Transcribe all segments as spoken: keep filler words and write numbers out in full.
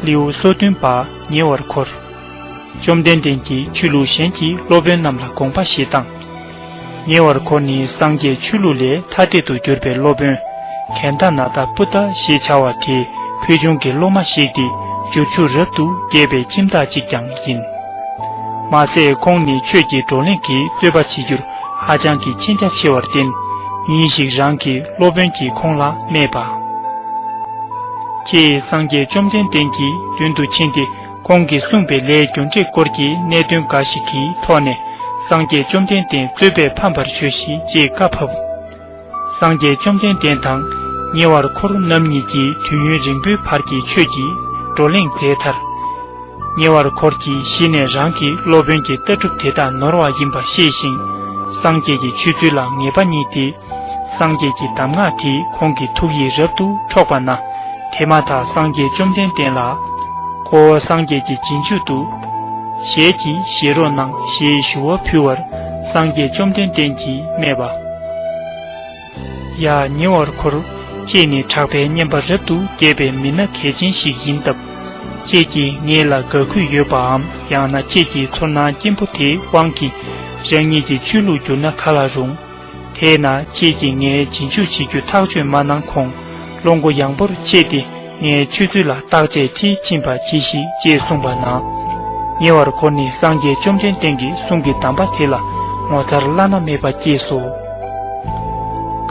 ལེའུ་སོ་བདུན་པ། ཉེ་བར་འཁོར། བཅོམ་ལྡན་འདས་ཀྱིས་ཆོས་ལུགས་གཞན་གྱི་སློབ་དཔོན་རྣམས་ལ་དགོངས་པ་བཞེས་སྟངས། ཉེ་བར་འཁོར་ནི་སངས་རྒྱས་ཆོས་ལུགས་ལས་ཐ་དད་དུ་གྱུར་པའི་སློབ་དཔོན། གྷན་དྷ་ན་ད་པུ་ཏ་ཞེས་བྱ་བ་དེའི་ཕུལ་བྱུང་གི་སློབ་མ་ཞིག་སྟེ། བྱུར་ཆུ་རབ་ཏུ་རྒྱས་པའི་ཁྱིམ་བདག་ཅིག་ཀྱང་ཡིན། མ་ཟད་ཁོང་ནི་ཆོས་ཀྱི་བགྲོ་གླེང་གི་རྩོད་པ་བྱེད་རྒྱུར་ཧ་ཅང་གི་མཁྱེན་རྒྱ་ཆེ་བར་བརྟེན། ཉིན་ཞིག་རང་གི་སློབ་དཔོན་གྱིས་ཁོང་ལ་སྨྲས་པ། ཁྱེད་སངས་རྒྱས་བཅོམ་ལྡན་འདས་ཀྱི་མདུན་དུ་ཕྱིན་ཏེ། ཁོང་གིས་གསུངས་པའི་ལས་རྒྱུ་འབྲས་སྐོར་གྱི་གནད་དོན་འགའ་ཞིག་གི་ཐོག་ནས་སངས་རྒྱས་བཅོམ་ལྡན་འདས་རྩོད་པས་ཕམ་པར་བྱོས་ཤིག་ཅེས་བཀའ་ཕབ། སངས་རྒྱས་བཅོམ་ལྡན་འདས་དང་ཉེ་བར་འཁོར་རྣམ་གཉིས་ཀྱིས་དུས་ཡུན་རིང་པོའི་བར་གྱི་ཆོས་ཀྱི་བགྲོ་གླེང་མཛད་མཐར། ཉེ་བར་འཁོར་གྱིས་གཞི་ནས་རང་གི་སློབ་དཔོན་གྱི་ལྟ་གྲུབ་དེ་དག་ནོར་བ་ཡིན་པ་ཤེས་ཤིང་། སངས་རྒྱས་ཀྱི་ཆོས་ཚུལ་ལ་ངེས་པ་རྙེད་དེ། སངས་རྒྱས་ཀྱི་གདམས་ངག་དེས་ཁོང་གི་ཐུགས་ཡིད་རབ་ཏུ་འཕྲོག་པ་ན། དེ་མ་ཐག་སངས་རྒྱས་བཅོམ་ལྡན་འདས་ལ། ཁོ་བོ་སངས་རྒྱས་ཀྱི་རྗེས་འཇུག་ཏུ་ཞལ་གྱིས་བཞེས་རོགས་གནང་ཞེས་ཞུ་བ་ཕུལ་བར། སངས་རྒྱས་བཅོམ་ལྡན་འདས་ཀྱིས་སྨྲས་པ། ཡ་ཉེ་བར་འཁོར། ཁྱེད་ནི་གྲགས་པའི་སྙན་པ་རབ་ཏུ་རྒྱས་པའི་མི་སྣ་གལ་ཆེན་ཞིག་ཡིན་སྟབས། ཁྱེད་ཀྱིས་ངེད་ལ་དགའ་གུས་ཡོད་པའམ། ཡང་ན་ཁྱེད་ཀྱི་ཚོར་སྣང་སྐྱེན་པོ་དེའི་དབང་གིས་རང་ཉིད་ཀྱི་ཆོས་ལུགས་བསྒྱུར་ན་ག་ལ་རུང་། དེས་ན་ཁྱེད་ཀྱིས་ངའི་རྗེས་འཇུག་བྱེད་རྒྱུ་ཐག་གཅོད་མ་གནང་གོང་། བློ་མགོ་ཡངས་པོར་ཕྱེས་ཏེ། ངའི་ཆོས་ཚུལ་ལ་བརྟག་དཔྱད་མཐིལ་ཕྱིན་པ་གྱིས་ཤིག་ཅེས་གསུངས་པ་ན། ཉེ་བར་འཁོར་ནི་སངས་རྒྱས་བཅོམ་ལྡན་འདས་ཀྱི་གསུང་གི་གདམས་པ་དེ་ལ་ངོ་མཚར་བླ་ན་མེད་པ་སྐྱེས་སོ།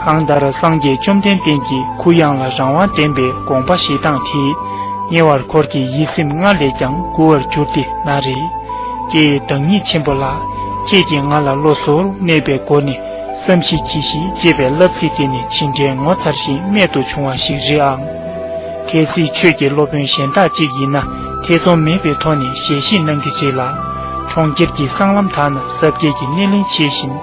གང་ལྟར་སངས་རྒྱས་བཅོམ་ལྡན་འདས་ཀྱིས་གུ་ཡངས་ལ་རང་དབང་ལྡན་པའི་དགོངས་པ་བཞེས་སྟངས་དེས། ཉེ་བར་འཁོར་གྱི་ཡིད་སེམས་སྔར་ལས་ཀྱང་མགུ་བར་གྱུར་ཏེ་ན་རེ། ཀྱེ་བདག་ཉིད་ཆེན་པོ་ལགས། ཁྱེད་ཀྱིས་ང་ལ་བློ་གཟུར་གནས་པའི་སྒོ་ནས་བསམ་ཤེས་གྱིས་ཤིག་ཅེས་པའི་བསླབ་ཚིག་དེ་ནི་ཇི་འདྲའི་ངོ་མཚར་ཞིང་རྨད་དུ་བྱུང་བ་ཞིག་རེད་ཨང་། གལ་སྲིད་ཆོས་ཀྱི་སློབ་དཔོན་གཞན་དག་ཅིག་ཡིན་ན། ཐེ་ཚོམ་མེད་པའི་ཐོག་ནས་ཞལ་བཞེས་གནང་གི་རེད་ལ། གྲོང་ཁྱེར་གྱི་སྲང་ལམ་དག་ན་ཟབ་རྒྱས་ཀྱི་སྣེ་ལེན་བྱེད་བཞིན།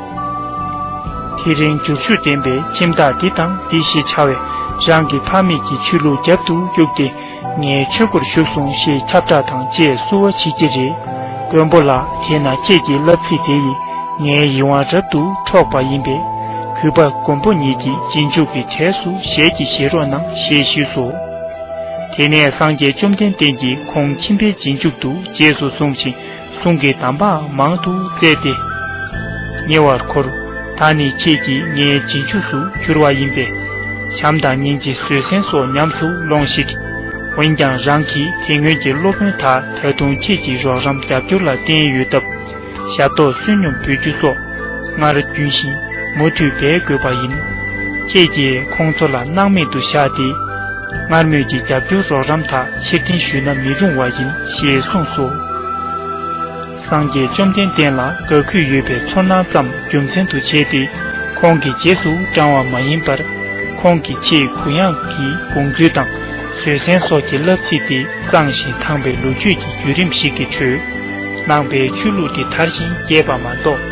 དེ་རིང་བྱུར་ཆུ་ལྡན་པའི་ཁྱིམ་བདག་འདི་དང་འདི་ཞེས་བྱ་བས་རང་གི་ཕ་མེས་ཀྱི་ཆོས་ལུགས་རྒྱབ་ཏུ་གཡུགས་ཏེ། ངའི་ཆོས་སྒོར་ཞུགས་སོང་ཞེས་ཁྱབ་བསྒྲགས་དང་བཅས་བསུ་བ་བྱེད་ཀྱི་རེད། མགོན་པོ་ལགས། དེས་ན་ཁྱེད་ཀྱི་བསླབ་ཚིག་དེ་ཡིས་ངའི་ཡིད་དབང་རབ་ཏུ་འཕྲོག་པ་ཡིན་པས། གུས་པ་མགོན་པོ་ཉིད་ཀྱི་རྗེས་འཇུག་གི་གྲས་སུ་ཞལ་གྱིས་བཞེས་རོགས་གནང་ཞེས་ཞུས་སོ། དེ་ནས་སངས་རྒྱས་བཅོམ་ལྡན་འདས་ཀྱིས་ཁོང་ཁྱིམ་པའི་རྗེས་འཇུག་ཏུ་རྗེས་སུ་བཟུང་ཞིང་། གསུང་གི་གདམས་པའང་མང་དུ་བསྩལ་ཏེ། ཉེ་བར་འཁོར། ད་ནི་ཁྱེད་ཀྱིས་ངའི་རྗེས་འཇུག་སུ་གྱུར་བ་ཡིན་པས། བྱམས་དང་སྙིང་རྗེ་བཟོད་བསྲན་སོགས་ཉམས་སུ་ལོངས་ཤིག་འོན་ཀྱང་རང་གིས་དེ་སྔོན་གྱི་སློབ་དཔོན་དག་ད་དུང་ཁྱེད་ཀྱི་རོགས་རམ་རྒྱབ་སྐྱོར་ལ་བརྟེན་ཡོད་སྟབས། ཞབས་ཏོག་བསོད་སྙོམས་འབུལ་རྒྱུ་སོགས་སྔར་རྒྱུན་བཞིན་མུ་མཐུད་འབད་དགོས་པ་ཡིན། ཁྱེད་ཀྱིས་ཁོང་ཚོ་ལ་སྣང་མེད་དུ་བཞག་སྟེ། སྔར་མོས་ཀྱི་རྒྱབ་སྐྱོར་རོགས་རམ་དག་ཕྱིར་འཐེན་ཞུས་ན་མི་རུང་བ་ཡིན་ཞེས་གསུངས་སོ། སངས་རྒྱས་བཅོམ་ལྡན་འདས་ལ་དགའ་གུས་ཡོད་པའི་ཚོར་སྣང་ཙམ་རྒྱུ་མཚན་དུ་བྱས་ཏེ། ཁོང་གི་རྗེས་སུ་འབྲང་བ་མ་ཡིན་པར། ཁོང་གི་ཆེས་གུ་ཡངས་ཀྱི་དགོངས་ཚུལ་དང་བཟོད་བསྲན་སོགས་ཀྱི་བསླབ་ཚིག་དེ་གཙང་ཞིང་དྭངས་པའི་ལོ་རྒྱུས་ཀྱི་བརྒྱུད་རིམ་ཞིག་གི་ཁྲོད། ནང་པའི་ཆོས་ལུགས་དེ་དར་ཞིང་རྒྱས་པ་མ་གཏོགས།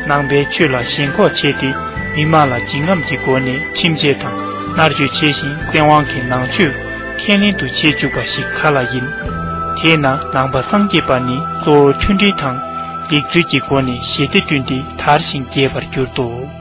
ནང་པའི་ཆོས་ལ་ཞེན་ཁོག་བྱས་ཏེ། མི་དམངས་ལ་འཇིགས་རྔམ་གྱི་སྒོ་ནས་ཁྲིམས་ཆད་དང་མནར་གཅོད་བྱས་ཤིང་། བཙན་དབང་གི་ནང་ཆོས་ཁས་ལེན་དུ་བྱེད་བཅུག་པ་ཞིག་ག་ལ་ཡིན། དེས་ན་ནང་པ་སངས་རྒྱས་པ་ནི་གཙོ་བོ་མཐུན་སྒྲིལ་དང་ལེགས་བཅོས་ཀྱི་སྒོ་ནས་ཞི་བདེ་བསྐྲུན་ཏེ་དར་ཞིང་རྒྱས་པར་གྱུར་ཏོ།